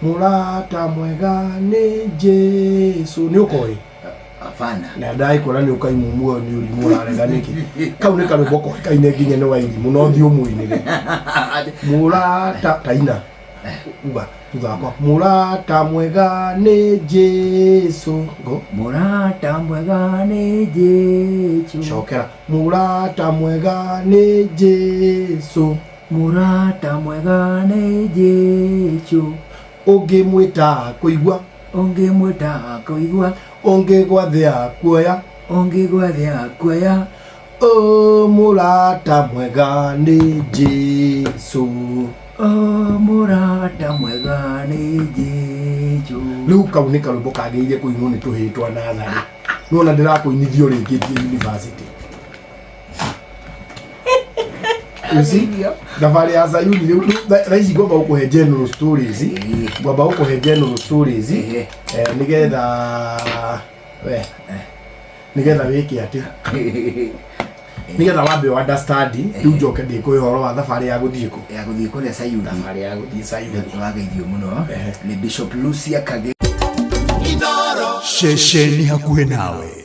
Mũrata mwega nĩ Jesu. Nĩ ũkoĩ? Hapana. Na ndagĩkwĩra nĩ ũkaimwo muoyo nĩ ũrimũ ũrarega nĩkĩ? Kau nĩ karwĩmbo koĩkaine nginya nĩ wairimũ no thiĩ ũmũinĩre. Mũrata taina. Uga thutha wakwa. Mũrata mwega nĩ Jesu. Go. Mũrata mwega nĩ Jesu. Cokera. Mũrata mwega nĩ Jesu. Mũrata mwega nĩ Jesu. Ũngĩmwĩta kũigua. Ũngĩmwĩta kũigua. Ũngĩgwathĩa kuoya. Ũngĩgwathĩa kuoya. O mũrata mwega nĩ Jesu. O mũrata mwega nĩ Jesu. Rĩu kau nĩ karwĩmbo kagĩrĩire kũinwo nĩ tũhĩĩ twa natharĩ. Nĩwona ndĩrakũinithio rĩngĩ university. You see? Thabarĩ ya Zayuni rĩu tha ici ngwamba gũkũhe general stories. Ngwamba gũkũhe general stories nĩgetha we nĩgetha wĩke atĩ nĩgetha wambe understand rĩu njoke ndĩkũhe ũhoro wa thabarĩ ya gũthiĩ kũ ya gũthiĩ kũrĩa Sayuni. Thabarĩ ya gũthiĩ Sayuni. Wageithio mũno nĩ Bishop Lucia Kage. Ceceni hakuhĩ nawe.